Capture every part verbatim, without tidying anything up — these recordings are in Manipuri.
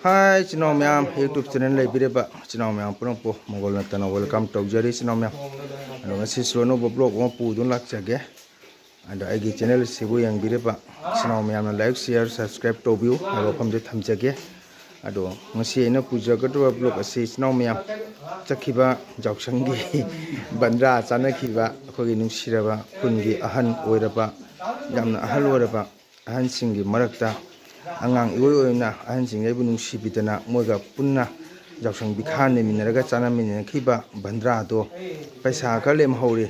ꯍꯥꯏ ꯏꯆꯤꯟ ꯏꯅꯥꯎ ꯃꯌꯥꯝ, YouTube channel ꯂꯩꯕꯤꯔꯤꯕ ꯏꯆꯤꯟ ꯏꯅꯥꯎ ꯃꯌꯥꯝ ꯄꯨꯝꯅꯃꯛꯄꯨ ꯃꯪꯒꯣꯜ ꯅꯠꯇꯅ welcome ꯇꯧꯖꯔꯤ ꯏꯆꯤꯟ ꯏꯅꯥꯎ ꯃꯌꯥꯝ꯫ ꯑꯗꯣ ꯉꯁꯤꯁꯨ ꯑꯅꯧꯕ vlog ꯑꯃ ꯄꯨꯗꯨꯅ ꯂꯥꯛꯆꯒꯦ꯫ ꯑꯗꯣ ꯑꯩꯒꯤ channel ꯁꯤꯕꯨ ꯌꯦꯡꯕꯤꯔꯤꯕ ꯏꯆꯤꯟ ꯏꯅꯥꯎ ꯃꯌꯥꯝꯅ like, share, subscribe ꯇꯧꯕꯤꯌꯨ ꯍꯥꯏꯕ ꯋꯥꯐꯝꯁꯦ ꯊꯝꯖꯒꯦ꯫ ꯑꯗꯣ ꯉꯁꯤ ꯑꯩꯅ ꯄꯨꯖꯒꯗꯕ vlog ꯑꯁꯤ ꯏꯆꯤꯟ ꯏꯅꯥꯎ ꯃꯌꯥꯝ, ꯆꯠꯈꯤꯕ ꯌꯥꯎꯁꯪꯒꯤ ꯕꯟꯗ꯭ꯔꯥ ꯆꯥꯅꯈꯤꯕ ꯑꯩꯈꯣꯏꯒꯤ ꯅꯨꯡꯁꯤꯔꯕ ꯈꯨꯟꯒꯤ ꯑꯍꯟ ꯑꯣꯏꯔꯕ, ꯌꯥꯝꯅ ꯑꯍꯜ ꯑꯣꯏꯔꯕ ꯑꯍꯟꯁꯤꯡꯒꯤ ꯃꯔꯛꯇ ꯑꯉꯥꯡ ꯏꯑꯣꯏ ꯑꯣꯏꯅ ꯑꯍꯟꯁꯤꯡ ꯑꯩꯕꯨ ꯅꯨꯡꯁꯤꯕꯤꯗꯅ ꯃꯣꯏꯒ ꯄꯨꯟꯅ ꯌꯥꯎꯁꯪ ꯄꯤꯈꯥ ꯅꯩꯃꯤꯟꯅꯔꯒ ꯆꯥꯅꯃꯤꯟꯅꯈꯤꯕ ꯕꯟꯗ꯭ꯔꯥꯗꯣ ꯄꯩꯁꯥ ꯈꯔ ꯂꯦꯝꯍꯧꯔꯤ꯫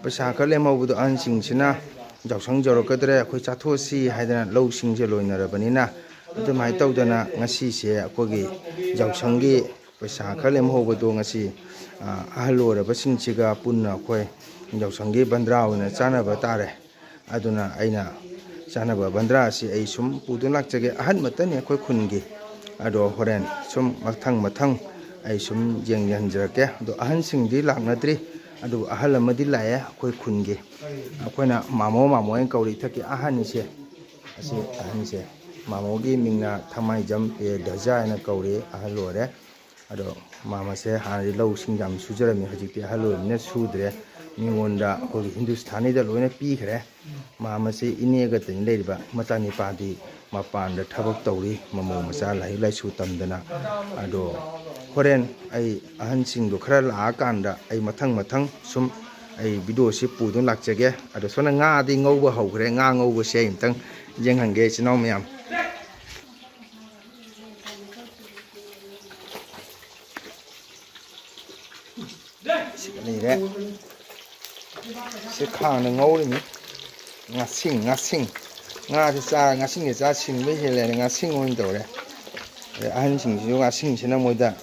ꯄꯩꯁꯥ ꯈꯔ ꯂꯦꯝꯍꯧꯕꯗꯣ ꯑꯍꯟꯁꯤꯡꯁꯤꯅ ꯌꯥꯎꯁꯪ ꯌꯧꯔꯛꯀꯗ꯭ꯔꯦ, ꯑꯩꯈꯣꯏ ꯆꯥꯊꯣꯛꯑꯁꯤ ꯍꯥꯏꯗꯅ ꯂꯧꯁꯤꯡꯁꯦ ꯂꯣꯏꯅꯔꯕꯅꯤꯅ, ꯑꯗꯨꯃꯥꯏꯅ ꯇꯧꯗꯅ ꯉꯁꯤꯁꯦ ꯑꯩꯈꯣꯏꯒꯤ ꯌꯥꯎꯁꯪꯒꯤ ꯄꯩꯁꯥ ꯈꯔ ꯂꯦꯝꯍꯧꯕꯗꯣ ꯉꯁꯤ, ꯑ, ꯑꯍꯜ ꯑꯣꯏꯔꯕꯁꯤꯡꯁꯤꯒ ꯄꯨꯟꯅ ꯑꯩꯈꯣꯏ ꯌꯥꯎꯁꯪꯒꯤ ꯕꯟꯗ꯭ꯔꯥ ꯑꯣꯏꯅ ꯆꯥꯅꯕ ꯇꯥꯔꯦ꯫ ꯑꯗꯨꯅ ꯑꯩꯅ ꯆꯥꯅꯕ ꯕꯟꯗ꯭ꯔꯥ ꯑꯁꯤ ꯑꯩ ꯁꯨꯝ ꯄꯨꯗꯨꯅ ꯂꯥꯛꯆꯒꯦ꯫ ꯑꯍꯟꯃꯛꯇꯅꯤ ꯑꯩꯈꯣꯏ ꯈꯨꯟꯒꯤ꯫ ꯑꯗꯣ ꯍꯣꯔꯦꯟ ꯁꯨꯝ ꯃꯊꯪ ꯃꯊꯪ ꯑꯩ ꯁꯨꯝ ꯌꯦꯡꯍꯟꯖꯔꯛꯀꯦ꯫ ꯑꯗꯣ ꯑꯍꯟꯁꯤꯡꯗꯤ ꯂꯥꯛꯅꯗ꯭ꯔꯤ, ꯑꯗꯨꯕꯨ ꯑꯍꯜ ꯑꯃꯗꯤ ꯂꯥꯛꯑꯦ ꯑꯩꯈꯣꯏ ꯈꯨꯟꯒꯤ꯫ ꯑꯩꯈꯣꯏꯅ ꯃꯥꯃꯣ, ꯃꯥꯃꯣ ꯍꯥꯏꯅ ꯀꯧꯔꯤ, ꯏꯊꯛꯀꯤ ꯑꯍꯟꯁꯦ꯫ ꯑꯁꯤ ꯑꯍꯟꯁꯦ, ꯃꯥꯃꯣꯒꯤ ꯃꯤꯡꯅ ꯊꯃꯥꯏꯖꯝ ꯄꯦ ꯙꯖꯥ ꯍꯥꯏꯅ ꯀꯧꯔꯤ, ꯑꯍꯜ ꯑꯣꯏꯔꯦ꯫ ꯑꯗꯣ ꯃꯥꯃꯁꯦ ꯍꯥꯟꯅꯗꯤ ꯂꯧꯁꯤꯡ ꯌꯥꯝ ꯁꯨꯖꯔꯝꯃꯤ, ꯍꯧꯖꯤꯛꯇꯤ ꯑꯍꯜ ꯑꯣꯏꯔꯕꯅꯤꯅ ꯁꯨꯗ꯭ꯔꯦ꯫ ꯃꯤꯉꯣꯟꯗ ꯑꯩꯈꯣꯏꯒꯤ ꯍꯤꯟꯗꯨꯁꯊꯥꯅꯤꯗ ꯂꯣꯏꯅ ꯄꯤꯈ꯭ꯔꯦ꯫ ꯃꯥꯃꯁꯦ ꯏꯅꯦꯒꯇꯅꯤ ꯂꯩꯔꯤꯕ, ꯃꯆꯥꯅꯤꯄꯥꯗꯤ ꯃꯄꯥꯟꯗ ꯊꯕꯛ ꯇꯧꯔꯤ, ꯃꯃꯧ ꯃꯆꯥ ꯂꯥꯏꯔꯤꯛ ꯂꯥꯏꯁꯨ ꯇꯝꯗꯅ꯫ ꯑꯗꯣ ꯍꯣꯔꯦꯟ ꯑꯩ ꯑꯍꯟꯁꯤꯡꯗꯣ ꯈꯔ ꯂꯥꯛꯑꯀꯥꯟꯗ ꯑꯩ ꯃꯊꯪ ꯃꯊꯪ ꯁꯨꯝ ꯑꯩ video ꯁꯤ ꯄꯨꯗꯨꯅ ꯂꯥꯛꯆꯒꯦ꯫ ꯑꯗꯣ ꯁꯣꯝꯗ ꯉꯥꯗꯤ ꯉꯧꯕ ꯍꯧꯈ꯭ꯔꯦ, ꯉꯥ ꯉꯧꯕꯁꯦ ꯑꯩ ꯑꯃꯨꯛꯇꯪ ꯌꯦꯡꯍꯟꯒꯦ ꯏꯆꯤꯟ ꯏꯅꯥꯎ ꯃꯌꯥꯝ꯫ ꯁꯤ ꯂꯩꯔꯦ꯫ ꯁꯤ ꯈꯥꯡꯗ ꯉꯧꯔꯤꯅꯤ꯫ ꯉꯥꯁꯤꯡ, ꯉꯥꯁꯤꯡ꯫ ꯉꯥꯁꯦ ꯆꯥ, ꯉꯥꯁꯤꯡꯁꯦ ꯆꯥ ꯁꯤꯡꯕ ꯍꯦꯜꯂꯦꯅ ꯉꯥꯁꯤꯡ ꯑꯣꯏꯅ ꯇꯧꯔꯦ꯫ ꯑꯗꯩ ꯑꯍꯟꯁꯤꯡꯁꯤꯁꯨ ꯉꯥꯁꯤꯡꯁꯤꯅ ꯃꯣꯏꯗ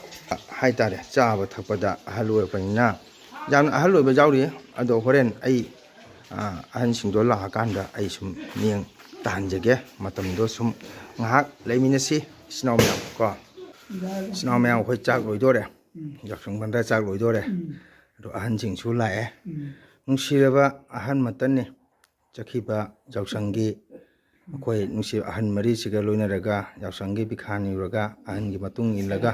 ꯍꯥꯏꯇꯥꯔꯦ, ꯆꯥꯕ ꯊꯛꯄꯗ ꯑꯍꯜ ꯑꯣꯏꯔꯛꯄꯅꯤꯅ ꯌꯥꯝꯅ ꯑꯍꯜ ꯑꯣꯏꯕ ꯌꯥꯎꯔꯤ꯫ ꯑꯗꯣ ꯍꯣꯔꯦꯟ ꯑꯩ, ꯑ, ꯑꯍꯟꯁꯤꯡꯗꯣ ꯂꯥꯛꯑꯀꯥꯟꯗ ꯑꯩ ꯁꯨꯝ ꯃꯤꯠꯌꯦꯡ ꯇꯥꯍꯟꯖꯒꯦ꯫ ꯃꯇꯝꯗꯣ ꯁꯨꯝ ꯉꯥꯏꯍꯥꯛ ꯂꯩꯃꯤꯟꯅꯁꯤ ꯏꯆꯤꯟ ꯏꯅꯥꯎ ꯃꯌꯥꯝ ꯀꯣ꯫ ꯏꯆꯤꯟ ꯏꯅꯥꯎ ꯃꯌꯥꯝ ꯑꯩꯈꯣꯏ ꯆꯥꯛ ꯂꯣꯏꯗꯣꯔꯦ꯫ ꯎꯝ꯫ ꯌꯥꯎꯁꯪ ꯕꯟꯗ꯭ꯔꯥ ꯆꯥꯛ ꯂꯣꯏꯗꯣꯔꯦ꯫ ꯎꯝ꯫ ꯑꯗꯣ ꯑꯍꯟꯁꯤꯡꯁꯨ ꯂꯥꯛꯑꯦ꯫ ꯎꯝ꯫ ꯅꯨꯡꯁꯤꯔꯕ ꯑꯍꯟ ꯃꯇꯟꯅꯤ꯫ ꯆꯠꯈꯤꯕ ꯌꯥꯎꯁꯪꯒꯤ ꯑꯩꯈꯣꯏ ꯅꯨꯡꯁꯤ ꯑꯍꯟ ꯃꯔꯤꯁꯤꯒ ꯂꯣꯏꯅꯔꯒ ꯌꯥꯎꯁꯪꯒꯤ ꯕꯤꯈꯥ ꯅꯤꯔꯨꯔꯒ ꯑꯍꯟꯒꯤ ꯃꯇꯨꯡ ꯏꯜꯂꯒ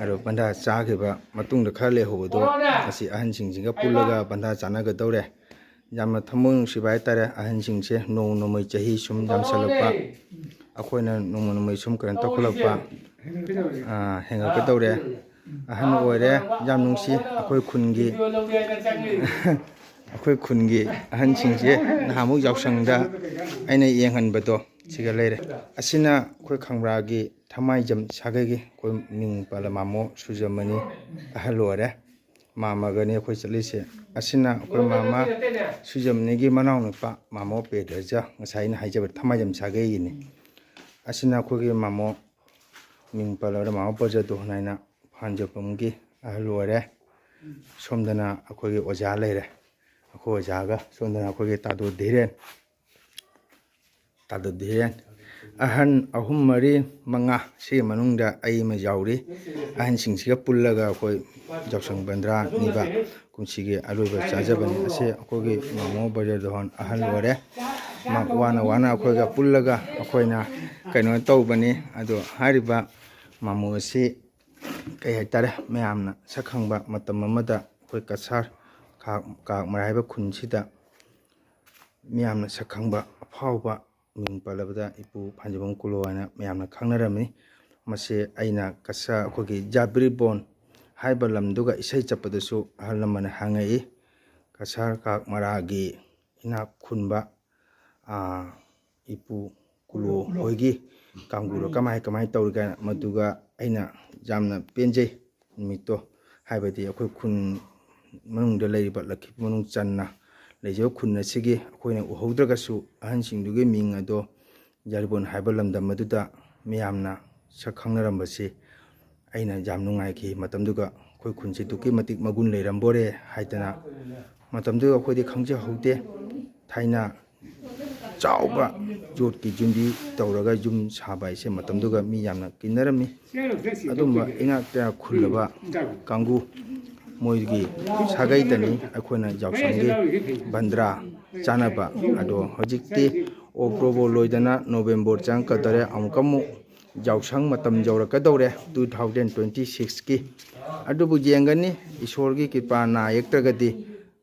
ꯑꯗꯨ ꯕꯟꯗꯥ ꯆꯥꯈꯤꯕ ꯃꯇꯨꯡꯗ ꯈꯔ ꯂꯩꯍꯧꯕꯗꯣ ꯉꯁꯤ ꯑꯍꯟꯁꯤꯡꯁꯤꯒ ꯄꯨꯜꯂꯒ ꯕꯟꯗꯥ ꯆꯥꯅꯒꯗꯧꯔꯦ꯫ ꯌꯥꯝꯅ ꯊꯃꯣꯏ ꯅꯨꯡꯁꯤꯕ ꯍꯥꯏꯇꯥꯔꯦ꯫ ꯑꯍꯟꯁꯤꯡꯁꯦ ꯅꯣꯡꯃ ꯅꯣꯡꯃꯩ ꯆꯍꯤ ꯁꯨꯝ ꯌꯥꯝꯁꯜꯂꯛꯄ, ꯑꯩꯈꯣꯏꯅ ꯅꯣꯡꯃ ꯅꯣꯡꯃꯩ ꯁꯨꯝ ꯀꯩꯅꯣ ꯇꯧꯈꯠꯂꯛꯄ, ꯑꯥ, ꯍꯦꯟꯒꯠꯀꯗꯧꯔꯦ꯫ ꯑꯍꯟ ꯑꯣꯏꯔꯦ, ꯌꯥꯝ ꯅꯨꯡꯁꯤ꯫ ꯑꯩꯈꯣꯏ ꯈꯨꯟꯒꯤ ꯑꯩꯈꯣꯏ ꯈꯨꯟꯒꯤ ꯑꯍꯟꯁꯤꯡꯁꯦ ꯅꯍꯥꯟꯃꯨꯛ ꯌꯥꯎꯁꯪꯗ ꯑꯩꯅ ꯌꯦꯡꯍꯟꯕꯗꯣ ꯁꯤꯒ ꯂꯩꯔꯦ꯫ ꯑꯁꯤꯅ ꯑꯩꯈꯣꯏ ꯈꯪꯕ꯭ꯔꯥꯒꯤ ꯊꯃꯥꯏꯖꯝ ꯁꯥꯒꯩꯒꯤ ꯑꯩꯈꯣꯏ ꯃꯤꯡ ꯄꯜꯂ ꯃꯥꯃꯣ ꯁꯨꯖꯃꯅꯤ, ꯑꯍꯜ ꯑꯣꯏꯔꯦ꯫ ꯃꯥꯝꯃꯒꯅꯤ ꯑꯩꯈꯣꯏ ꯆꯠꯂꯤꯁꯦ꯫ ꯑꯁꯤꯅ ꯑꯩꯈꯣꯏ ꯃꯥꯃ ꯁꯨꯖꯃꯅꯤꯒꯤ ꯃꯅꯥꯎꯅꯨꯄꯥ ꯃꯥꯃꯣ ꯄꯦꯗ꯭ꯔꯖ, ꯉꯁꯥꯏ ꯑꯩꯅ ꯍꯥꯏꯖꯕ ꯊꯃꯥꯏꯖꯝ ꯁꯥꯒꯩꯒꯤꯅꯤ꯫ ꯑꯁꯤꯅ ꯑꯩꯈꯣꯏꯒꯤ ꯃꯥꯃꯣ ꯃꯤꯡ ꯄꯜꯂꯕꯗ ꯃꯥꯃꯣ ꯄ꯭ꯔꯖꯗꯣꯟ ꯍꯥꯏꯅ ꯐꯥꯟꯖꯄꯝꯒꯤ ꯑꯍꯜ ꯑꯣꯏꯔꯦ꯫ ꯁꯣꯝꯗꯅ ꯑꯩꯈꯣꯏꯒꯤ ꯑꯣꯖꯥ ꯂꯩꯔꯦ, ꯑꯩꯈꯣꯏ ꯑꯣꯖꯥꯒ꯫ ꯁꯣꯝꯗꯅ ꯑꯩꯈꯣꯏꯒꯤ ꯇꯥꯗꯣ ꯙꯤꯔꯦꯟ, ꯇꯥꯗꯣ ꯙꯤꯔꯦꯟ꯫ ꯑꯍꯟ ꯑꯍꯨꯝ, ꯃꯔꯤ, ꯃꯉꯥ, ꯁꯤꯒꯤ ꯃꯅꯨꯡꯗ ꯑꯩ ꯑꯃ ꯌꯥꯎꯔꯤ꯫ ꯑꯍꯟꯁꯤꯡꯁꯤꯒ ꯄꯨꯜꯂꯒ ꯑꯩꯈꯣꯏ ꯌꯥꯎꯁꯪ ꯕꯟꯗ꯭ꯔꯥ ꯅꯤꯕ ꯀꯨꯝꯁꯤꯒꯤ ꯑꯔꯣꯏꯕ ꯆꯥꯖꯕꯅꯤ꯫ ꯑꯁꯤ ꯑꯩꯈꯣꯏꯒꯤ ꯃꯥꯃꯣ ꯕ꯭ꯔꯖꯗꯣꯟ ꯑꯍꯜ ꯑꯣꯏꯔꯦ꯫ ꯃꯥ ꯋꯥꯅ ꯋꯥꯅ ꯑꯩꯈꯣꯏꯒ ꯄꯨꯜꯂꯒ ꯑꯩꯈꯣꯏꯅ ꯀꯩꯅꯣ ꯇꯧꯕꯅꯤ꯫ ꯑꯗꯣ ꯍꯥꯏꯔꯤꯕ ꯃꯥꯃꯣ ꯑꯁꯤ ꯀꯩ ꯍꯥꯏꯇꯥꯔꯦ, ꯃꯌꯥꯝꯅ ꯁꯛ ꯈꯪꯕ ꯃꯇꯝ ꯑꯃꯗ ꯑꯩꯈꯣꯏ ꯀꯁꯥꯔ ꯀꯥꯛ-, ꯀꯥꯛꯃꯔꯥ ꯍꯥꯏꯕ ꯈꯨꯟꯁꯤꯗ ꯃꯤꯌꯥꯝꯅ ꯁꯛ ꯈꯪꯕ ꯑꯐꯥꯎꯕ ꯃꯤꯡ ꯄꯜꯂꯕꯗ ꯏꯄꯨ ꯐꯥꯟꯖꯤꯕꯝ ꯀꯨꯂꯣ ꯍꯥꯏꯅ ꯃꯌꯥꯝꯅ ꯈꯪꯅꯔꯝꯃꯤ꯫ ꯃꯁꯤ ꯑꯩꯅ ꯀꯁꯥ-, ꯑꯩꯈꯣꯏꯒꯤ ꯖꯥꯕ꯭ꯔꯤꯕꯣꯟ ꯍꯥꯏꯕ ꯂꯝꯗꯨꯒ ꯏꯁꯩ ꯆꯠꯄꯗꯁꯨ ꯑꯍꯜ ꯂꯃꯟꯅ ꯍꯪꯉꯛꯏ꯫ ꯀꯁꯥꯔ ꯀꯥꯛꯃꯔꯥꯒꯤ ꯏꯅꯥꯛ ꯈꯨꯟꯕ, ꯑꯥ, ꯏꯄꯨ ꯀꯨꯂꯣ ꯍꯣꯏꯒꯤ ꯀꯥꯡꯕꯨꯗꯣ ꯀꯃꯥꯏ, ꯀꯃꯥꯏ ꯇꯧꯔꯤ ꯀꯥꯏꯅ, ꯃꯗꯨꯒ ꯑꯩꯅ ꯌꯥꯝꯅ ꯄꯦꯟꯖꯩ ꯅꯨꯃꯤꯠꯇꯣ꯫ ꯍꯥꯏꯕꯗꯤ ꯑꯩꯈꯣꯏ ꯈꯨꯟ ꯃꯅꯨꯡꯗ ꯂꯩꯔꯤꯕ ꯂꯛꯈꯤꯄꯨꯔ ꯃꯅꯨꯡ ꯆꯟꯅ ꯂꯩꯖꯕ ꯈꯨꯟ ꯑꯁꯤꯒꯤ ꯑꯩꯈꯣꯏꯅ ꯎꯍꯧꯗ꯭ꯔꯒꯁꯨ ꯑꯍꯟꯁꯤꯡꯗꯨꯒꯤ ꯃꯤꯡ ꯑꯗꯣ ꯖꯥꯕ꯭ꯔꯤꯕꯣꯟ ꯍꯥꯏꯕ ꯂꯝꯗꯝ ꯑꯗꯨꯗ ꯃꯤꯌꯥꯝꯅ ꯁꯛ ꯈꯪꯅꯔꯝꯕꯁꯤ ꯑꯩꯅ ꯌꯥꯝ ꯅꯨꯡꯉꯥꯏꯈꯤ꯫ ꯃꯇꯝꯗꯨꯒ ꯑꯩꯈꯣꯏ ꯈꯨꯟꯁꯤ ꯑꯗꯨꯛꯀꯤ ꯃꯇꯤꯛ ꯃꯒꯨꯟ ꯂꯩꯔꯝꯕꯣꯔꯦ ꯍꯥꯏꯗꯅ ꯃꯇꯝꯗꯨꯗ ꯑꯩꯈꯣꯏꯗꯤ ꯈꯪꯖꯍꯧꯗꯦ꯫ ꯊꯥꯏꯅ ꯆꯥꯎꯕ ꯌꯣꯠꯀꯤ ꯌꯨꯝꯕꯤ ꯇꯧꯔꯒ ꯌꯨꯝ ꯁꯥꯕ ꯍꯥꯏꯁꯦ ꯃꯇꯝꯗꯨꯒ ꯃꯤ ꯌꯥꯝꯅ ꯀꯤꯅꯔꯝꯃꯤ꯫ ꯑꯗꯨꯝꯕ ꯏꯅꯥꯛꯇ ꯈꯨꯜꯂꯕ ꯀꯥꯡꯕꯨ ꯃꯣꯏꯒꯤ ꯁꯥꯒꯩꯗꯅꯤ ꯑꯩꯈꯣꯏꯅ ꯌꯥꯎꯁꯪꯒꯤ ꯕꯟꯗ꯭ꯔꯥ ꯆꯥꯅꯕ꯫ ꯑꯗꯣ ꯍꯧꯖꯤꯛꯇꯤ ꯑꯣꯛꯇꯣꯕꯔ ꯂꯣꯏꯗꯅ ꯅꯣꯕꯦꯝꯕꯔ ꯆꯪꯉꯛꯀꯗꯧꯔꯦ꯫ ꯑꯃꯨꯛꯀ ꯑꯃꯨꯛ ꯌꯥꯎꯁꯪ ꯃꯇꯝ ꯌꯧꯔꯛꯀꯗꯧꯔꯦ, ꯇꯨ ꯊꯥꯎꯖꯟ ꯇ꯭ꯋꯦꯟꯇꯤ ꯁꯤꯛꯁꯀꯤ꯫ ꯑꯗꯨꯕꯨ ꯌꯦꯡꯒꯅꯤ, ꯏꯁꯣꯔꯒꯤ ꯀ꯭ꯔꯤꯄꯥ ꯅꯥ ꯌꯦꯛꯇ꯭ꯔꯒꯗꯤ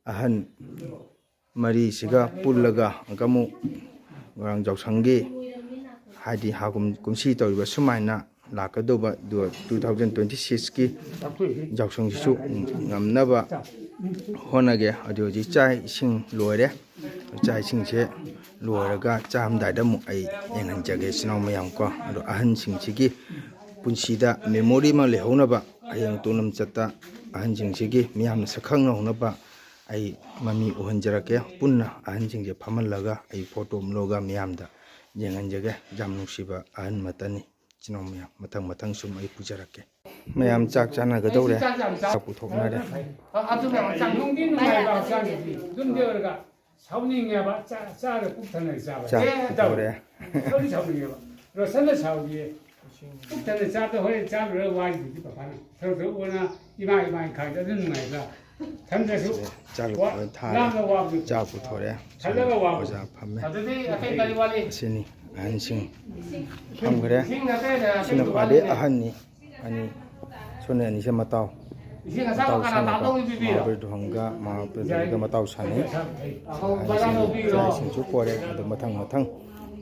ꯑꯍꯟ ꯃꯔꯤꯁꯤꯒ ꯄꯨꯜꯂꯒ ꯑꯃꯨꯛꯀ ꯑꯃꯨꯛ ꯃꯣꯏꯔꯥꯡ ꯌꯥꯎꯁꯪꯒꯤ, ꯍꯥꯏꯗꯤ ꯍꯥꯀꯨꯝ ꯀꯨꯝꯁꯤ ꯇꯧꯔꯤꯕ ꯁꯨꯃꯥꯏꯅ ꯂꯥꯛꯀꯗꯧꯕ ꯇꯨ ꯊꯥꯎꯖꯟ ꯇ꯭ꯋꯦꯟꯇꯤ ꯁꯤꯛꯁꯀꯤ ꯌꯥꯎꯁꯪꯁꯤꯁꯨ ꯉꯝꯅꯕ ꯍꯣꯠꯅꯒꯦ꯫ ꯑꯗꯨ ꯍꯧꯖꯤꯛ ꯆꯥꯛ ꯏꯁꯤꯡ ꯂꯣꯏꯔꯦ꯫ ꯆꯥꯛ ꯏꯁꯤꯡꯁꯦ ꯂꯣꯏꯔꯒ ꯆꯥꯔꯝꯗꯥꯏꯗ ꯑꯃꯨꯛ ꯑꯩ ꯌꯦꯡꯍꯟꯖꯒꯦ, ꯏꯆꯤꯟ ꯏꯅꯥꯎ ꯃꯌꯥꯝ ꯀꯣ꯫ ꯑꯗꯣ ꯑꯍꯟꯁꯤꯡꯁꯤꯒꯤ ꯄꯨꯟꯁꯤꯗ ꯃꯦꯃꯣꯔꯤ ꯑꯃ ꯂꯩꯍꯧꯅꯕ, ꯍꯌꯦꯡ ꯇꯨꯡ ꯂꯝꯆꯠꯇ ꯑꯍꯟꯁꯤꯡꯁꯤꯒꯤ ꯃꯤꯌꯥꯝꯅ ꯁꯛ ꯈꯪꯅꯍꯧꯅꯕ ꯑꯩ ꯃꯃꯤ ꯎꯍꯟꯖꯔꯛꯀꯦ꯫ ꯄꯨꯟꯅ ꯑꯍꯟꯁꯤꯡꯁꯦ ꯐꯝꯍꯜꯂꯒ ꯑꯩ ꯐꯣꯇꯣ ꯑꯃ ꯂꯧꯔꯒ ꯃꯤꯌꯥꯝꯗ ꯌꯦꯡꯍꯟꯖꯒꯦ꯫ ꯌꯥꯝ ꯅꯨꯡꯁꯤꯕ ꯑꯍꯟ ꯃꯇꯅꯤ꯫ ꯏꯆꯤꯟ ꯏꯅꯥꯎ ꯃꯌꯥꯝ, ꯃꯊꯪ ꯃꯊꯪ ꯁꯨꯝ ꯑꯩ ꯄꯨꯖꯔꯛꯀꯦ꯫ ꯃꯌꯥꯝ ꯆꯥꯛ ꯆꯥꯅꯒꯗꯧꯔꯦ꯫ ꯆꯥꯛ ꯄꯨꯊꯣꯛꯅꯔꯦ꯫ ꯑꯗꯨꯅ ꯍꯛꯆꯥꯡ ꯅꯨꯡꯗꯤ ꯅꯨꯡꯉꯥꯏꯕ ꯍꯛꯆꯥꯡꯗꯤ꯫ ꯌꯨꯝꯗ ꯑꯣꯏꯔꯒ ꯁꯥꯎꯅꯤꯡꯉꯦꯕ꯫ ꯆꯥ-, ꯆꯥꯔ ꯄꯨꯛ ꯊꯟꯅ ꯆꯥꯕ꯫ ꯆꯥꯛ ꯄꯨꯊꯣꯛꯅꯔꯦ꯫ ꯁꯥꯎꯗꯤ ꯁꯥꯎꯅꯤꯡꯉꯦꯕ꯫ ꯔꯣꯁꯟꯅ ꯁꯥꯎꯔꯤꯌꯦ꯫ ꯄꯨꯛ ꯊꯟꯅ ꯆꯥꯕꯗ ꯍꯣꯔꯦꯟ ꯆꯥꯔꯨꯔꯒ ꯋꯥꯔꯤꯗꯨꯗꯤ ꯄꯄꯥꯅ ꯊꯕꯛ ꯊꯕꯛ ꯑꯣꯏꯅ ꯏꯃꯥ ꯏꯃꯥ ꯏꯈꯥꯏꯗ ꯑꯗꯨ ꯅꯨꯡꯉꯥꯏꯕ꯭ꯔꯥ? ꯊꯟꯗꯁꯨ ꯆꯥꯛ ꯋꯥ-, ꯂꯣꯏ ꯊꯥꯔꯦ꯫ ꯂꯥꯝꯅ ꯋꯥꯕꯗꯨ ꯆꯥ ꯄꯨꯊꯣꯔꯦ꯫ ꯈꯜꯂꯒ ꯋꯥꯕꯗꯨ꯫ ꯑꯣꯖꯥ ꯐꯝꯃꯦ꯫ ꯑꯗꯨꯗꯤ ꯑꯇꯩ ꯀꯔꯤ ꯋꯥꯠꯂꯤ? ꯑꯁꯤꯅꯤ ꯑꯍꯟꯁꯤꯡ ꯐꯝꯈ꯭ꯔꯦ꯫ ꯏꯁꯤꯡ ꯑꯇꯩꯅ ꯁꯤꯅ ꯀꯔꯤ ꯈ꯭ꯋꯥꯏꯗꯩ ꯋꯥꯠꯂꯤ? ꯑꯍꯟꯅꯤ꯫ ꯑꯅꯤ, ꯁꯣꯝꯅ ꯑꯅꯤꯁꯦ ꯃꯇꯥꯎ꯫ ꯏꯁꯤꯡ ꯑꯁꯥꯕ ꯃꯇꯥꯎ ꯀꯅꯥ ꯁꯥꯟꯅꯕ꯫ ꯇꯥꯗꯧꯔꯤꯕꯤꯕꯤꯔꯣ? ꯃꯍꯥꯕꯂꯤꯗꯨ ꯍꯪꯒ ꯃꯍꯥꯕꯂꯤꯗꯨꯒ ꯃꯇꯥꯎ ꯁꯥꯟꯅꯩ꯫ ꯑꯍꯧꯕ ꯑꯍꯟꯁꯤꯡ ꯂꯧꯕꯤꯔꯣ꯫ ꯆꯥꯛ ꯏꯁꯤꯡꯁꯨ ꯄꯣꯔꯦ꯫ ꯑꯗꯨ ꯃꯊꯪ ꯃꯊꯪ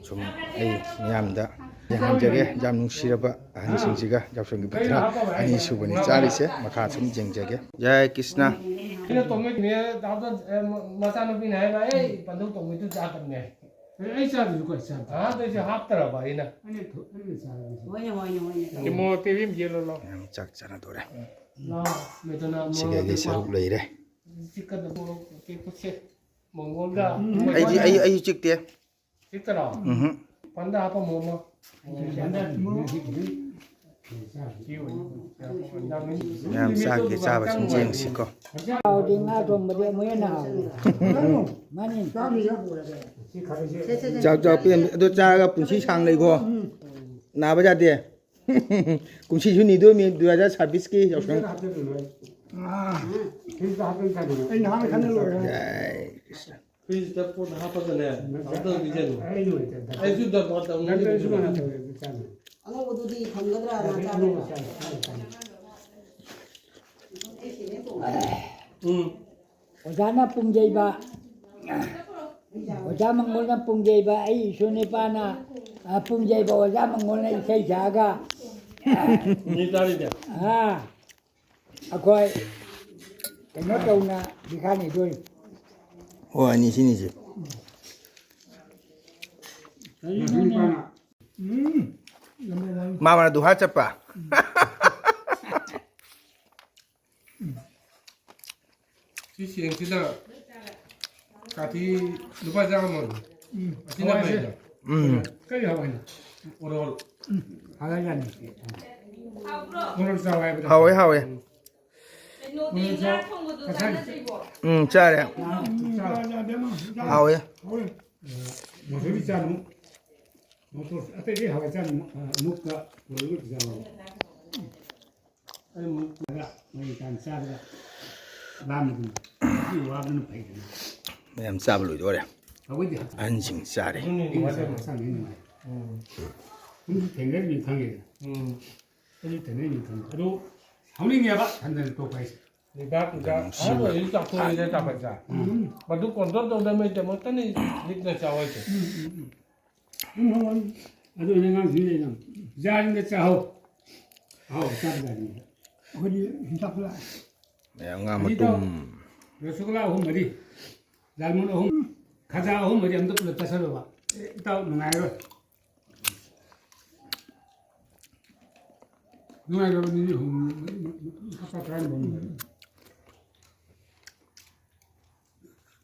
ꯁꯨꯝ ꯑꯩ ꯃꯤꯌꯥꯝꯗ ꯌꯦꯡꯍꯟꯖꯒꯦ꯫ ꯌꯥꯝ ꯅꯨꯡꯁꯤꯔꯕ ꯑꯍꯟꯁꯤꯡꯁꯤꯒ ꯌꯥꯎꯁꯪꯒꯤ ꯄꯤꯊ꯭ꯔꯥ ꯑꯅꯤꯁꯨꯕꯅꯤ ꯆꯥꯔꯤꯁꯦ꯫ ꯃꯈꯥ ꯁꯨꯝ ꯌꯦꯡꯖꯒꯦ꯫ ꯖꯥꯏ ꯀ꯭ꯔꯤꯁꯅ꯫ ꯑꯩꯅ ꯇꯣꯡꯉꯩꯅꯦ, ꯗꯥ ꯖꯣꯟ-, ꯑꯦ, ꯃ-, ꯃꯆꯥꯅꯨꯄꯤꯅ ꯍꯥꯏꯕ, "ꯑꯩ ꯄꯟꯊꯧ ꯇꯣꯡꯉꯩꯗꯨ ꯆꯥꯗꯕꯅꯦ꯫ ꯑꯩ ꯆꯥꯗ꯭ꯔꯁꯨ ꯀꯩ ꯆꯥꯗꯦ?" ꯑꯍꯥꯟꯗꯩꯁꯨ ꯍꯥꯞꯇ꯭ꯔꯕ ꯑꯩꯅ꯫ ꯑꯩꯅ ꯊꯣ-, ꯑꯩꯅ ꯆꯥꯗꯕꯁꯦ꯫ ꯍꯣꯏꯅꯦ, ꯍꯣꯏꯅꯦ, ꯍꯣꯏꯅꯦ꯫ ꯏꯃꯣ ꯇꯦꯕꯤ ꯑꯃ ꯌꯦꯜꯂꯣ ꯂꯥꯎ꯫ ꯃꯌꯥꯝ ꯆꯥꯛ ꯆꯥꯅꯗꯣꯔꯦ꯫ ꯂꯥꯎ, ꯃꯦꯗꯣꯅꯥ ꯁꯤꯒ ꯃꯣꯔꯣꯛ ꯑꯩꯒꯤ ꯑꯇꯦꯛꯄ꯫ ꯁꯔꯨꯛ ꯂꯩꯔꯦ꯫ ꯆꯤꯛꯀꯗꯕ ꯃꯣꯔꯣꯛ ꯑꯇꯦꯛꯄꯁꯦ꯫ ꯃꯪꯒꯣꯜꯒ꯫ ꯎꯝ꯫ ꯑꯩꯗꯤ, ꯑꯩ, ꯑꯩꯁꯨ ꯆꯤꯛꯇꯦ꯫ ꯆꯤꯛꯇꯔꯣ? ꯎꯝꯍꯨꯝ꯫ ꯄꯟꯗ ꯍꯥꯞꯄꯝꯃꯣ ꯑꯃ꯫ ꯃꯌꯥꯝ ꯆꯥꯒꯦ, ꯆꯥꯕ ꯁꯨꯝ ꯌꯦꯡꯁꯤꯀꯣ꯫ ꯍꯥꯎꯗꯤ ꯉꯥ ꯊꯣꯡꯕꯗꯤ ꯑꯃꯨꯛ ꯍꯦꯟꯅ ꯍꯥꯎꯋꯤ꯫ ꯃꯥꯅꯤ꯫ ꯆꯥꯛ ꯆꯥꯎ ꯄꯦꯟ-, ꯑꯗꯨ ꯆꯥꯔꯒ ꯄꯨꯟꯁꯤ ꯁꯥꯡ ꯂꯩꯀꯣ꯫ ꯅꯥꯕ ꯌꯥꯗꯦ꯫ ꯀꯨꯝꯁꯤꯁꯨ ꯅꯤꯗꯣꯏꯃꯤ, ꯗꯨ ꯍꯖꯥꯔ ꯁꯥꯕꯤꯁꯀꯤ ꯌꯥꯎꯁꯪ꯫ ꯑꯩ ꯅꯍꯥꯟ ꯈꯟꯅ ꯂꯣꯏꯔꯦ꯫ ꯖꯥꯏ ꯀ꯭ꯔꯤꯁꯅ꯫ ꯐ꯭ꯔꯤꯖꯇ ꯄꯣꯠ ꯍꯥꯞꯄꯒꯅꯦ, ꯑꯝꯇ ꯄꯤꯖꯅꯨ꯫ ꯑꯩꯁꯨ ꯗꯔꯕꯥꯔ ꯇꯧꯅꯤꯡꯉꯤ꯫ ꯑꯉꯧꯕꯗꯨꯗꯤ ꯐꯪꯒꯗ꯭ꯔꯥ? ꯎꯝ꯫ ꯑꯣꯖꯥꯅ ꯄꯨꯡ ꯌꯩꯕ, ꯑꯣꯖꯥ ꯃꯪꯒꯣꯜꯅ ꯄꯨꯡ ꯌꯩꯕ, ꯑꯩ ꯏꯁꯨ ꯅꯨꯄꯥꯅ, ꯑ, ꯄꯨꯡ ꯌꯩꯕ, ꯑꯣꯖꯥ ꯃꯪꯒꯣꯜꯅ ꯏꯁꯩ ꯁꯛꯑꯒ, ꯃꯤ ꯇꯥꯔꯤꯅꯦ꯫ ꯑꯥ, ꯑꯩꯈꯣꯏ ꯀꯩꯅꯣ ꯇꯧꯅ ꯕꯤꯈꯥ ꯅꯤꯗꯣꯏ꯫ ꯍꯣꯏ, ꯑꯅꯤ ꯁꯤꯅꯤꯁꯦ꯫ ꯎꯝ꯫ ꯃꯥꯃꯅ ꯗꯨꯍꯥ ꯆꯠꯄ꯫ ꯁꯤ ꯆꯦꯡꯁꯤꯗ ꯀꯥꯇꯤ ꯂꯨꯄꯥ ꯆꯥꯝꯃ꯫ ꯎꯝ꯫ ꯑꯁꯤꯅ ꯍꯋꯥꯏꯁꯦ꯫ ꯐꯩꯗ꯫ ꯎꯝ꯫ ꯀꯔꯤ ꯍꯋꯥꯏꯅꯣ? ꯑꯣꯔꯣꯜ꯫ ꯎꯝ꯫ ꯍꯋꯥꯏ ꯌꯥꯅꯤ꯫ ꯑꯣꯔꯣꯜ ꯆꯥꯎ ꯍꯥꯏꯕꯗꯣ꯫ ꯍꯥꯎꯋꯦ, ꯍꯥꯎꯋꯦ꯫ ꯀꯩꯅꯣꯗꯤ ꯉꯥ ꯊꯣꯡꯕꯗꯣ ꯆꯥꯟꯅꯗ꯭ꯔꯤꯕꯣ? ꯎꯝ, ꯆꯥꯔꯦ꯫ ꯎꯝ, ꯆꯥꯔꯦ꯫ ꯍꯥꯎꯋꯦ꯫ ꯍꯥꯎꯋꯦ꯫ ꯃꯁꯨꯔꯤ ꯆꯥꯅꯨ꯫ ꯃꯁꯨꯔ ꯑꯇꯩꯗꯤ ꯍꯋꯥꯏ ꯆꯥꯅꯨ꯫ ꯑ, ꯃꯨꯛꯀ ꯄꯨꯔꯒ ꯆꯥꯎ꯫ ꯑꯩ ꯃꯨꯛ ꯃꯌꯥꯝ ꯆꯥꯕ ꯂꯣꯏꯗꯣꯔꯦ꯫ ꯑꯍꯟꯁꯤꯡ ꯆꯥꯔꯦ꯫ ꯑꯗꯨꯅꯤ ꯅꯨꯡꯉꯥꯏꯕ꯫ ꯎꯝ꯫ ꯁꯨꯝ ꯊꯦꯡꯅꯔꯤꯕꯅꯤ ꯈꯪꯉꯦꯗꯅ꯫ ꯎꯝ꯫ ꯑꯩꯁꯨ ꯊꯦꯡꯅꯔꯤꯕꯅꯤ ꯈꯪꯉꯦ꯫ ꯑꯗꯨ ꯁꯥꯎꯅꯤꯡꯉꯦꯕ ꯍꯟꯊꯅ ꯇꯣꯛꯄ ꯍꯥꯏꯁꯦ꯫ ꯂꯩꯕꯥꯛꯇꯨꯗ ꯅꯨꯡꯁꯤꯕ꯫ ꯑꯍꯜ ꯑꯣꯏꯔꯁꯨ ꯆꯥꯎꯊꯣꯛꯑꯦꯗꯅ ꯆꯥꯎꯈꯠꯄ꯫ ꯎꯝ꯫ ꯃꯗꯨ ꯀꯣꯟꯇ꯭ꯔꯣꯜ ꯇꯧꯅꯕꯒꯤꯗꯃꯛꯇꯅꯤ ꯂꯤꯛꯅ ꯆꯥꯎ ꯍꯥꯏꯁꯦ꯫ ꯎꯝ, ꯎꯝ, ꯎꯝ꯫ ꯎꯝ, ꯍꯣꯏ, ꯍꯣꯏ꯫ ꯑꯗꯨ ꯑꯣꯏꯅ ꯑꯉꯥꯡꯁꯤꯡ ꯂꯩꯅ ꯖꯥꯔꯤꯅ ꯆꯥꯍꯧ꯫ ꯑꯍꯥꯎꯕ ꯆꯥꯕ ꯖꯥꯔꯤꯅ꯫ ꯑꯩꯈꯣꯏꯗꯤ ꯍꯤꯗꯥꯛ ꯂꯥꯛꯑꯦ꯫ ꯑꯦ, ꯉꯥ ꯑꯅꯤ ꯃꯇꯨꯝ꯫ ꯇꯧ꯫ ꯔꯁꯒꯨꯂꯥ ꯑꯍꯨꯝ ꯃꯔꯤ꯫ ꯂꯥꯜꯃꯣꯟ ꯑꯍꯨꯝ꯫ ꯈꯖꯥ ꯑꯍꯨꯝ ꯃꯔꯤ ꯑꯝꯇ ꯄꯨꯂꯞ ꯆꯥꯁꯜꯂꯣꯕ꯫ ꯑꯦ, ꯏꯇꯥꯎ ꯅꯨꯡꯉꯥꯏꯔꯣꯏ꯫ ꯅꯨꯡꯉꯥꯏꯔꯕ ꯅꯤꯅꯤ ꯍꯨꯝꯅꯤ, ꯍꯞꯇꯥ ꯇꯔꯥꯅꯤ ꯐꯥꯎ ꯅꯨꯡꯉꯥꯏꯔꯣꯏ꯫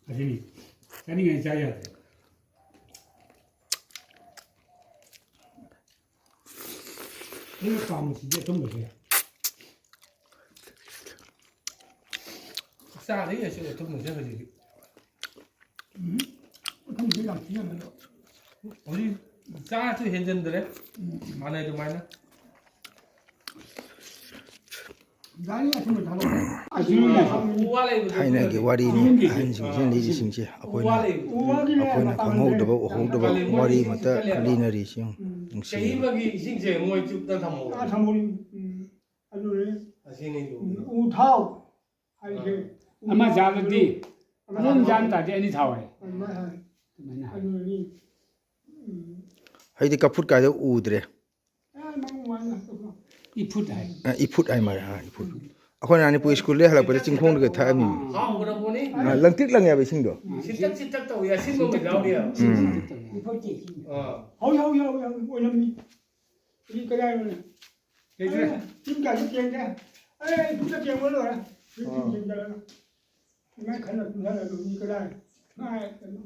ꯑꯁꯤꯅꯤ꯫ ꯆꯥꯅꯤꯡꯉꯥꯏ ꯆꯥ ꯌꯥꯗ꯭ꯔꯦ꯫ ꯑꯩꯅ ꯄꯥꯝꯕꯁꯤꯗꯤ ꯑꯊꯨꯝꯕꯁꯦ꯫ ꯆꯥꯗ ꯌꯥꯏꯁꯦ ꯑꯊꯨꯝꯕꯁꯦ ꯍꯧꯖꯤꯛꯇꯤ꯫ ꯎꯝ꯫ ꯑꯊꯨꯝꯕꯁꯦ ꯌꯥꯝ ꯁꯤꯖꯤꯟꯅꯗ꯭ꯔꯣ? ꯍꯧꯖꯤꯛ ꯆꯥꯁꯨ ꯍꯦꯟꯖꯤꯟꯗ꯭ꯔꯦ꯫ ꯎꯝ꯫ ꯃꯥꯟꯅꯩ ꯑꯗꯨꯃꯥꯏꯅ꯫ ꯊꯥꯏꯅꯒꯤ ꯋꯥꯔꯤꯅꯤ ꯑꯍꯟꯁꯤꯡꯁꯤꯅ ꯂꯤꯔꯤꯁꯤꯡꯁꯦ꯫ ꯑꯩꯈꯣꯏꯅ, ꯑꯩꯈꯣꯏꯅ ꯈꯪꯍꯧꯗꯕ ꯎꯍꯧꯗꯕ ꯋꯥꯔꯤ ꯑꯃꯇ ꯂꯤꯅꯔꯤꯁꯤ ꯌꯦꯡꯉꯨ꯫ ꯅꯨꯡꯁꯤ꯫ ꯆꯍꯤ ꯑꯃꯒꯤ ꯏꯁꯤꯡꯁꯦ ꯃꯣꯏ ꯆꯨꯞꯇ ꯊꯝꯍꯧꯔꯦ꯫ ꯑꯥ, ꯊꯝꯍꯧꯔꯤ꯫ ꯎꯝ, ꯑꯗꯨꯅꯦ꯫ ꯑꯁꯤꯅꯤ ꯂꯨꯔꯤꯁꯦ꯫ ꯎ ꯊꯥꯎ ꯍꯥꯏꯁꯦ꯫ ꯑꯃ ꯆꯥꯕꯗꯤ, ꯑꯃ ꯑꯗꯨꯝ ꯆꯥꯕ ꯆꯥ ꯇꯥꯔꯗꯤ ꯑꯅꯤ ꯊꯥꯎ ꯍꯥꯏ꯫ ꯑꯗꯨꯃꯥꯏꯅ ꯍꯥꯏ꯫ ꯑꯗꯨꯃꯥꯏꯅ ꯍꯥꯏ꯫ ꯑꯗꯨꯅꯤ꯫ ꯎꯝ꯫ ꯍꯧꯖꯤꯛꯇꯤ ꯀꯐꯨꯠ ꯀꯥꯏꯗꯣ ꯎꯗ꯭ꯔꯦ꯫ ꯑꯦ, ꯃꯃꯤꯡ ꯋꯥꯅꯤ꯫ ꯏꯐꯨꯠ ꯍꯥꯏ꯫ ꯑ, ꯏꯐꯨꯠ ꯍꯥꯏ ꯃꯥꯜꯂꯦ꯫ ꯑ, ꯏꯐꯨꯠ꯫ ꯑꯩꯈꯣꯏꯅ ꯃꯅꯤꯄꯨꯔ ꯁ꯭ꯀꯨꯜꯗꯒꯤ ꯍꯜꯂꯛꯄꯗ ꯆꯤꯡꯈꯣꯡꯗꯒ ꯊꯛꯑꯝꯃꯤ꯫ ꯍꯥꯎꯈ꯭ꯔꯕꯣꯅꯤ꯫ ꯑ, ꯂꯪꯇ꯭ꯔꯤꯛ ꯂꯪꯉꯦꯕ ꯏꯁꯤꯡꯗꯣ꯫ ꯁꯤꯟꯇꯛ ꯁꯤꯟꯇꯛ ꯇꯧꯏ, ꯑꯁꯤꯟꯕ ꯑꯃ ꯌꯥꯎꯔꯤ꯫ ꯎꯝ꯫ ꯏꯐꯨꯠꯀꯤ ꯏꯁꯤꯡ꯫ ꯑꯥ꯫ ꯍꯧꯏ, ꯍꯧꯏ, ꯍꯧꯏ, ꯍꯧꯏ, ꯑꯣꯏꯔꯝꯃꯤ꯫ ꯁꯤ ꯀꯗꯥꯏꯅꯣꯅꯦ? ꯂꯩꯇ꯭ꯔꯦ꯫ ꯑꯦ, ꯌꯨꯝ ꯀꯥꯏꯁꯨ ꯊꯦꯡꯗꯦ꯫ ꯑꯦ, ꯏꯐꯨꯠꯇ ꯊꯦꯡꯕ ꯂꯣꯏꯔꯦ꯫ ꯌꯨꯝ ꯑꯥ꯫ ꯊꯦꯡꯗꯦ꯫ ꯏꯃꯥꯏ ꯈꯜꯂ ꯈꯜꯂ ꯑꯗꯨꯝ ꯃꯤ ꯀꯗꯥꯏ? ꯏꯃꯥꯏ ꯀꯩꯅꯣ꯫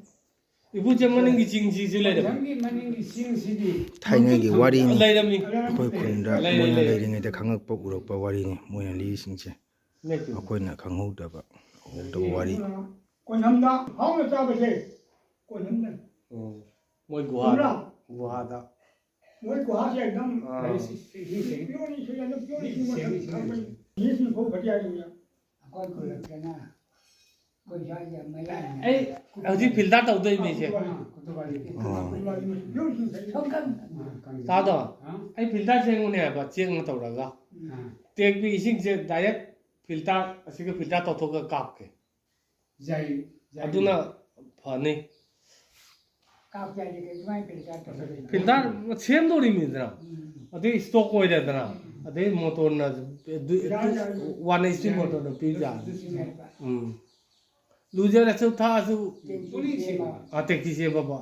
ꯏꯄꯨꯁꯦ ꯃꯅꯤꯡꯒꯤ ꯆꯤꯡꯁꯤꯁꯨ ꯂꯩꯔꯝꯃꯤ꯫ ꯃꯊꯪꯒꯤ ꯃꯅꯤꯡꯒꯤ ꯆꯤꯡꯁꯤꯗꯤ ꯊꯥꯏꯅꯒꯤ ꯋꯥꯔꯤꯅꯤ꯫ ꯂꯩꯔꯝꯃꯤ꯫ ꯑꯩꯈꯣꯏ ꯈꯨꯟꯗ ꯂꯩꯔꯦ, ꯃꯣꯏꯅ ꯂꯩꯔꯦ꯫ ꯂꯩꯔꯤꯉꯩꯗ ꯈꯪꯉꯛꯄ, ꯎꯔꯛꯄ ꯋꯥꯔꯤꯅꯤ ꯃꯣꯏꯅ ꯂꯤꯔꯤꯁꯤꯡꯁꯦ꯫ ꯂꯩꯇꯦ꯫ ꯑꯩꯈꯣꯏꯅ ꯈꯪꯍꯧꯗꯕ, ꯎꯍꯧꯗꯕ ꯋꯥꯔꯤ꯫ ꯀꯣꯟꯍꯝꯗ ꯍꯥꯎꯅ ꯆꯥꯕꯁꯦ, ꯀꯣꯟꯍꯝꯗ꯫ ꯎꯝ꯫ ꯃꯣꯏ ꯒꯨꯍꯥꯗ꯫ ꯆꯨꯝꯕ꯭ꯔꯥ? ꯒꯨꯍꯥꯗ꯫ ꯃꯣꯏ ꯒꯨꯍꯥꯁꯦ ꯑꯦꯛꯗꯝ ꯑꯥ꯫ ꯄꯤꯌꯣꯔ ꯏꯁꯤꯡ, ꯑꯦꯛꯗꯝ ꯄꯤꯌꯣꯔ ꯏꯁꯤꯡ ꯃꯊꯛ ꯊꯝꯕꯅꯤ꯫ ꯃꯤꯁꯤꯡ ꯐꯧ ꯐꯗꯤ ꯍꯥꯏꯔꯤꯕꯅꯤ꯫ ꯑꯩꯈꯣꯏ ꯈꯨꯜꯂꯛꯇꯅ ꯑꯩꯈꯣꯏ ꯁ꯭ꯋꯥꯏꯗ ꯃꯌꯥꯡ ꯑꯩ ꯍꯧꯖꯤꯛ ꯐꯤꯜꯇꯔ ꯇꯧꯗꯣꯏꯅꯤ ꯏꯆꯦ꯫ ꯀꯨꯇꯨꯕꯥꯂꯤ꯫ ꯑꯥ꯫ ꯄꯤꯌꯣꯔ ꯏꯁꯤꯡ ꯊꯛꯏ꯫ ꯁꯣꯝꯀꯟ꯫ ꯇꯥꯗꯣ? ꯍꯥ? ꯑꯩ ꯐꯤꯜꯇꯔ ꯁꯦꯝꯃꯨꯅꯦ ꯍꯥꯏꯕ, ꯆꯦꯡꯅ ꯇꯧꯔꯒ꯫ ꯑꯥ꯫ ꯇꯦꯛꯄꯤ ꯏꯁꯤꯡꯁꯦ ꯗꯥꯏꯔꯦꯛ ꯐꯤꯜꯇꯔ, ꯑꯁꯤꯒ ꯐꯤꯜꯇꯔ ꯇꯧꯊꯣꯛꯑꯒ ꯀꯥꯞꯀꯦ꯫ ꯌꯥꯏ, ꯌꯥꯏ꯫ ꯑꯗꯨꯅ ꯐꯅꯤ꯫ ꯀꯥꯞꯀꯦ ꯍꯥꯏꯗꯤ ꯀꯩ, ꯑꯗꯨꯃꯥꯏꯅ ꯐꯤꯜꯇꯔ ꯇꯧꯔꯒ ꯐꯤꯜꯇꯔ ꯁꯦꯝꯗꯧꯔꯤꯃꯤꯗꯅ꯫ ꯎꯝ꯫ ꯑꯗꯩ ꯏꯁꯇꯣꯛ ꯑꯣꯏꯔꯦꯗꯅ꯫ ꯎꯝ꯫ ꯑꯗꯩ ꯃꯣꯇꯣꯔꯅ ꯑꯗꯨ, ꯑꯗꯨ ꯌꯥꯏ, ꯌꯥꯏ, ꯌꯥꯏ꯫ ꯋꯥꯟ ꯑꯩꯠꯇꯤ ꯌꯥꯏ꯫ ꯃꯣꯇꯣꯔꯅ ꯄꯤꯕ ꯌꯥꯅꯤ꯫ ꯑꯗꯨꯁꯨ ꯌꯥꯏꯕ꯫ ꯎꯝ꯫ ꯂꯨꯖꯔꯁꯨ ꯊꯛꯑꯁꯨ꯫ ꯇꯦꯡꯀꯤ ꯁꯦꯝꯕ꯫ ꯑꯥ, ꯇꯦꯡꯀꯤ ꯁꯦꯝꯕꯕ꯫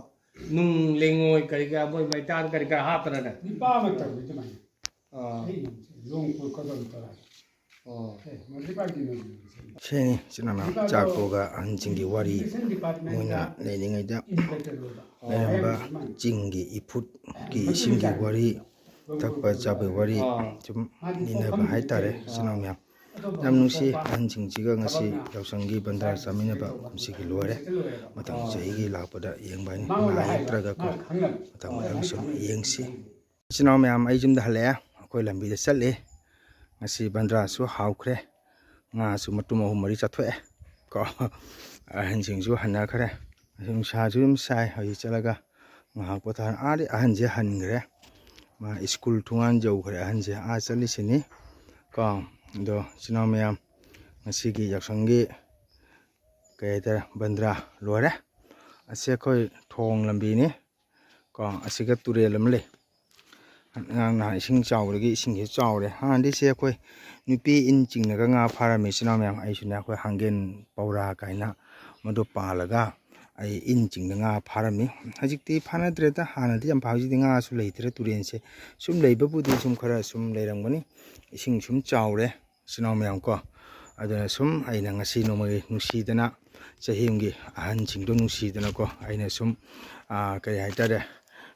ꯅꯨꯡ ꯂꯩꯉꯣꯏ ꯀꯔꯤ ꯀꯔꯥ ꯃꯣꯏ ꯃꯩꯇꯥꯟ ꯀꯔꯤ ꯀꯔꯥ ꯍꯥꯞꯇꯅꯅꯦ꯫ ꯅꯤꯄꯥ ꯑꯃ ꯇꯧꯔꯤ ꯑꯗꯨꯃꯥꯏꯅ꯫ ꯑꯥ꯫ ꯑꯩ ꯂꯣꯡ ꯄꯨꯔꯛꯀꯗꯧꯔꯤ ꯇꯧꯔꯦ꯫ ꯑꯣ꯫ ꯑꯦ, ꯃꯗꯨ ꯄꯥꯔꯇꯤ ꯃꯗꯨ꯫ ꯁꯤꯅꯤ ꯏꯆꯤꯟ ꯏꯅꯥꯎ ꯆꯥꯛ ꯇꯣꯛꯑꯒ ꯑꯍꯟꯁꯤꯡꯒꯤ ꯋꯥꯔꯤ ꯃꯣꯏꯅ ꯂꯩꯔꯤꯉꯩꯗ ꯂꯩꯔꯝꯕ ꯆꯤꯡꯒꯤ ꯏꯐꯨꯠꯀꯤ ꯏꯁꯤꯡꯒꯤ ꯋꯥꯔꯤ, ꯊꯛꯄ ꯆꯥꯕꯒꯤ ꯋꯥꯔꯤ ꯑꯥ꯫ ꯁꯨꯝ ꯂꯤꯅꯕ ꯍꯥꯏꯇꯥꯔꯦ, ꯏꯆꯤꯟ ꯏꯅꯥꯎ ꯃꯌꯥꯝ꯫ ꯌꯥꯝ ꯅꯨꯡꯁꯤ ꯑꯍꯟꯁꯤꯡꯁꯤꯒ ꯉꯁꯤ ꯌꯥꯎꯁꯪꯒꯤ ꯕꯟꯗꯥꯔꯥ ꯆꯥꯃꯤꯟꯅꯕ ꯀꯨꯝꯁꯤꯒꯤ ꯂꯣꯏꯔꯦ꯫ ꯃꯊꯪ ꯆꯍꯤꯒꯤ ꯂꯥꯛꯄꯗ ꯌꯦꯡꯕ ꯍꯥꯏꯅꯤ꯫ ꯅꯥ ꯌꯦꯛꯇ꯭ꯔꯒꯀꯣ ꯃꯊꯪ ꯃꯊꯪ ꯁꯨꯝ ꯌꯦꯡꯁꯤ꯫ ꯏꯆꯤꯟ ꯏꯅꯥꯎ ꯃꯌꯥꯝ, ꯑꯩ ꯌꯨꯝꯗ ꯍꯜꯂꯛꯑꯦ꯫ ꯑꯩꯈꯣꯏ ꯂꯝꯕꯤꯗ ꯆꯠꯂꯤ꯫ ꯉꯁꯤ ꯕꯟꯗ꯭ꯔꯥꯁꯨ ꯍꯥꯎꯈ꯭ꯔꯦ꯫ ꯉꯥꯁꯨ ꯃꯇꯨꯝ ꯑꯍꯨꯝ ꯃꯔꯤ ꯆꯥꯊꯣꯛꯑꯦ ꯀꯣ꯫ ꯑꯍꯟꯁꯤꯡꯁꯨ ꯍꯟꯅꯈ꯭ꯔꯦ꯫ ꯅꯨꯡꯁꯥꯁꯨ ꯑꯗꯨꯝ ꯁꯥꯏ꯫ ꯍꯧꯖꯤꯛ ꯆꯠꯂꯒ ꯉꯥꯏꯍꯥꯛ ꯄꯣꯊꯥꯔ, ꯑꯥꯗꯤ ꯑꯍꯟꯁꯦ ꯍꯟꯈ꯭ꯔꯦ꯫ ꯃꯥ ꯁ꯭ꯀꯨꯜ ꯊꯣꯡꯒꯥꯟ ꯌꯧꯈ꯭ꯔꯦ ꯑꯍꯟꯁꯦ꯫ ꯑꯥ ꯆꯠꯂꯤꯁꯤꯅꯤ ꯀꯣ꯫ ꯑꯗꯣ ꯏꯆꯤꯟ ꯏꯅꯥꯎ ꯃꯌꯥꯝ, ꯉꯁꯤꯒꯤ ꯌꯥꯎꯁꯪꯒꯤ ꯀꯩ ꯍꯥꯏꯇꯥꯔꯦ, ꯕꯟꯗ꯭ꯔꯥ ꯂꯣꯏꯔꯦ꯫ ꯑꯁꯤ ꯑꯩꯈꯣꯏ ꯊꯣꯡ ꯂꯝꯕꯤꯅꯤ ꯀꯣ꯫ ꯑꯁꯤꯒ ꯇꯨꯔꯦꯜ ꯑꯃ ꯂꯩ꯫ ꯑꯉꯥꯡ ꯅꯍꯥꯟ ꯏꯁꯤꯡ ꯆꯥꯎꯕꯗꯒꯤ ꯏꯁꯤꯡꯁꯦ ꯆꯥꯎꯔꯦ꯫ ꯍꯥꯟꯅꯗꯤ ꯁꯤ ꯑꯩꯈꯣꯏ ꯅꯨꯄꯤ ꯏꯟ ꯆꯤꯡꯉꯒ ꯉꯥ ꯐꯥꯔꯝꯃꯤ, ꯏꯆꯤꯟ ꯏꯅꯥꯎ ꯃꯌꯥꯝ꯫ ꯑꯩꯁꯨꯅꯦ, ꯑꯩꯈꯣꯏ ꯍꯥꯡꯒꯦꯟ ꯄꯧꯔꯥ ꯀꯥꯏꯅ ꯃꯗꯨ ꯄꯥꯜꯂꯒ ꯑꯩ ꯏꯟ ꯆꯤꯡꯗ ꯉꯥ ꯐꯥꯔꯝꯃꯤ꯫ ꯍꯧꯖꯤꯛꯇꯤ ꯐꯥꯅꯗ꯭ꯔꯦꯗ꯫ ꯍꯥꯟꯅꯗꯤ ꯌꯥꯝ ꯐꯥ-, ꯍꯧꯖꯤꯛꯇꯤ ꯉꯥꯁꯨ ꯂꯩꯇ꯭ꯔꯦ ꯇꯨꯔꯦꯟꯁꯦ꯫ ꯁꯨꯝ ꯂꯩꯕꯕꯨꯗꯤ ꯁꯨꯝ ꯈꯔ ꯁꯨꯝ ꯂꯩꯔꯝꯒꯅꯤ꯫ ꯏꯁꯤꯡ ꯁꯨꯝ ꯆꯥꯎꯔꯦ, ꯏꯆꯤꯟ ꯏꯅꯥꯎ ꯃꯌꯥꯝ ꯀꯣ꯫ ꯑꯗꯨꯅ ꯁꯨꯝ ꯑꯩꯅ ꯉꯁꯤ ꯅꯣꯡꯃꯒꯤ ꯅꯨꯡꯁꯤꯗꯅ, ꯆꯍꯤ ꯑꯃꯒꯤ ꯑꯍꯟꯁꯤꯡꯗꯣ ꯅꯨꯡꯁꯤꯗꯅꯀꯣ, ꯑꯩꯅ ꯁꯨꯝ, ꯑꯥ, ꯀꯔꯤ ꯍꯥꯏꯇꯥꯔꯦ,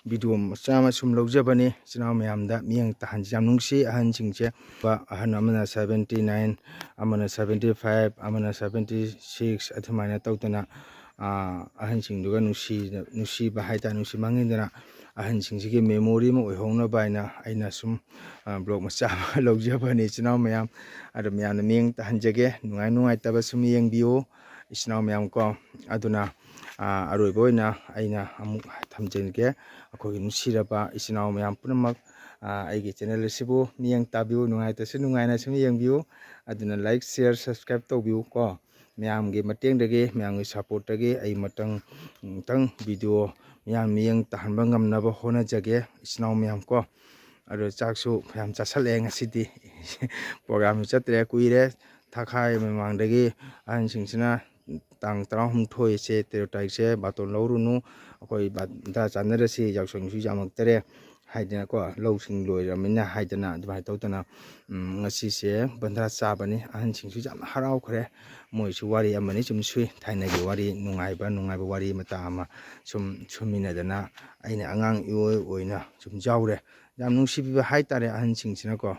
ꯚꯤꯗꯤꯑꯣ ꯃꯆꯥ ꯑꯃ ꯁꯨꯝ ꯂꯧꯖꯕꯅꯤ꯫ ꯏꯆꯤꯟ ꯏꯅꯥꯎ ꯃꯌꯥꯝꯗ ꯃꯤꯠꯌꯦꯡ ꯇꯥꯍꯟꯁꯤ꯫ ꯌꯥꯝ ꯅꯨꯡꯁꯤ ꯑꯍꯟꯁꯤꯡꯁꯦ꯫ ꯑꯍꯟ ꯑꯃꯅ seventy nine, ꯑꯃꯅ seventy five, ꯑꯃꯅ seventy six, ꯑꯗꯨꯃꯥꯏꯅ ꯇꯧꯗꯅ, ꯑꯥ, ꯑꯍꯟꯁꯤꯡꯗꯨꯒ ꯅꯨꯡꯁꯤ-, ꯅꯨꯡꯁꯤꯕ ꯍꯥꯏꯇꯥꯔꯦ, ꯅꯨꯡꯁꯤ ꯃꯥꯡꯍꯟꯗꯅ ꯑꯍꯟꯁꯤꯡꯁꯤꯒꯤ memory ꯑꯃ ꯑꯣꯏꯍꯧꯅꯕ ꯍꯥꯏꯅ ꯑꯩꯅ ꯁꯨꯝ, ꯑꯥ, vlog ꯃꯆꯥ ꯑꯃ ꯂꯧꯖꯕꯅꯤ, ꯏꯆꯤꯟ ꯏꯅꯥꯎ ꯃꯌꯥꯝ꯫ ꯑꯗꯣ ꯃꯌꯥꯝꯅ ꯃꯤꯠꯌꯦꯡ ꯇꯥꯍꯟꯖꯒꯦ꯫ ꯅꯨꯡꯉꯥꯏ ꯅꯨꯡꯉꯥꯏꯇꯕ ꯁꯨꯝ ꯌꯦꯡꯕꯤꯌꯨ, ꯏꯆꯤꯟ ꯏꯅꯥꯎ ꯃꯌꯥꯝ ꯀꯣ꯫ ꯑꯗꯨꯅ, ꯑꯥ, ꯑꯔꯣꯏꯕ ꯑꯣꯏꯅ ꯑꯩꯅ ꯑꯃꯨꯛ ꯊꯝꯖꯒꯦ꯫ ꯑꯩꯈꯣꯏꯒꯤ ꯅꯨꯡꯁꯤꯔꯕ ꯏꯆꯤꯟ ꯏꯅꯥꯎ ꯃꯌꯥꯝ ꯄꯨꯝꯅꯃꯛ, ꯑꯥ, ꯑꯩꯒꯤ channel ꯑꯁꯤꯕꯨ ꯃꯤꯠꯌꯦꯡ ꯇꯥꯕꯤꯌꯨ꯫ ꯅꯨꯡꯉꯥꯏꯇꯁꯨ ꯅꯨꯡꯉꯥꯏꯅ ꯁꯨꯝ ꯌꯦꯡꯕꯤꯌꯨ꯫ ꯑꯗꯨꯅ like, share, subscribe ꯇꯧꯕꯤꯌꯨ ꯀꯣ꯫ ꯃꯌꯥꯝꯒꯤ ꯃꯇꯦꯡꯗꯒꯤ, ꯃꯌꯥꯝꯒꯤ supportꯇꯒꯤ ꯑꯩ ꯃꯊꯪ, ꯃꯊꯪ video ꯃꯤꯌꯥꯝ ꯃꯤꯠꯌꯦꯡ ꯇꯥꯍꯟꯕ ꯉꯝꯅꯕ ꯍꯣꯠꯅꯖꯒꯦ, ꯏꯆꯤꯟ ꯏꯅꯥꯎ ꯃꯌꯥꯝ ꯀꯣ꯫ ꯑꯗꯣ ꯆꯥꯛꯁꯨ ꯌꯥꯝ ꯆꯥꯁꯜꯂꯛꯑꯦ ꯉꯁꯤꯗꯤ꯫ Programꯁꯨ ꯆꯠꯇ꯭ꯔꯦ ꯀꯨꯏꯔꯦ꯫ ꯊꯥꯈꯥꯏ ꯃꯃꯥꯡꯗꯒꯤ ꯑꯍꯟꯁꯤꯡꯁꯤꯅ ꯇꯥꯡ ꯇꯔꯥꯍꯨꯝꯗꯣꯏꯁꯦ, ꯇꯔꯦꯠ ꯇꯥꯔꯤꯛꯁꯦ ꯕꯥꯇꯣꯟ ꯂꯧꯔꯨꯅꯨ, ꯑꯩꯈꯣꯏ ꯕꯟꯗ꯭ꯔꯥ ꯆꯥꯟꯅꯔꯁꯤ, ꯌꯥꯎꯁꯪꯁꯨ ꯌꯥꯝꯃꯛꯇꯔꯦ ꯍꯥꯏꯗꯅꯀꯣ, ꯂꯧꯁꯤꯡ ꯂꯣꯏꯔꯕꯅꯤꯅ ꯍꯥꯏꯗꯅ ꯑꯗꯨꯃꯥꯏꯅ ꯇꯧꯗꯅ, ꯎꯝ, ꯉꯁꯤꯁꯦ ꯕꯟꯗ꯭ꯔꯥ ꯆꯥꯕꯅꯤ꯫ ꯑꯍꯟꯁꯤꯡꯁꯨ ꯌꯥꯝꯅ ꯍꯔꯥꯎꯈ꯭ꯔꯦ꯫ ꯃꯣꯏꯁꯨ ꯋꯥꯔꯤ ꯑꯃꯅꯤ ꯁꯨꯝ ꯁꯨꯏ, ꯊꯥꯏꯅꯒꯤ ꯋꯥꯔꯤ, ꯅꯨꯡꯉꯥꯏꯕ ꯅꯨꯡꯉꯥꯏꯕ ꯋꯥꯔꯤ ꯃꯇꯥ ꯑꯃ ꯁꯨꯝ ꯁꯨꯃꯤꯟꯅꯗꯅ, ꯑꯩꯅ ꯑꯉꯥꯡ ꯏꯑꯣꯏ ꯑꯣꯏꯅ ꯁꯨꯝ ꯌꯥꯎꯔꯦ꯫ ꯌꯥꯝ ꯅꯨꯡꯁꯤꯕꯤꯕ ꯍꯥꯏꯇꯥꯔꯦ ꯑꯍꯟꯁꯤꯡꯁꯤꯅꯀꯣ꯫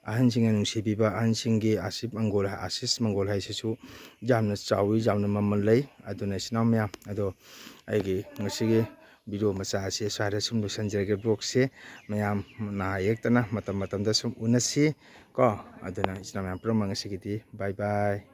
ꯑꯍꯟꯁꯤꯡꯅ ꯅꯨꯡꯁꯤꯕꯤꯕ, ꯑꯍꯟꯁꯤꯡꯒꯤ ꯑꯁꯤꯁ ꯃꯪꯒꯣꯜ, ꯑꯁꯤꯁ ꯃꯪꯒꯣꯜ ꯍꯥꯏꯁꯤꯁꯨ ꯌꯥꯝꯅ ꯆꯥꯎꯋꯤ, ꯌꯥꯝꯅ ꯃꯃꯜ ꯂꯩ꯫ ꯑꯗꯨꯅ ꯏꯆꯤꯟ ꯏꯅꯥꯎ ꯃꯌꯥꯝ, ꯑꯗꯣ ꯑꯩꯒꯤ ꯉꯁꯤꯒꯤ video ꯃꯆꯥ ꯑꯁꯤ ꯁ꯭ꯋꯥꯏꯗ ꯁꯨꯝ ꯂꯣꯏꯁꯤꯟꯖꯔꯒꯦ꯫ Vlogꯁꯦ ꯃꯌꯥꯝ ꯅꯥ ꯌꯦꯛꯇꯅ ꯃꯇꯝ ꯃꯇꯝꯗ ꯁꯨꯝ ꯎꯅꯁꯤ ꯀꯣ꯫ ꯑꯗꯨꯅ ꯏꯆꯤꯟ ꯏꯅꯥꯎ ꯃꯌꯥꯝ ꯄꯨꯝꯅꯃꯛ ꯉꯁꯤꯒꯤꯗꯤ bye bye꯫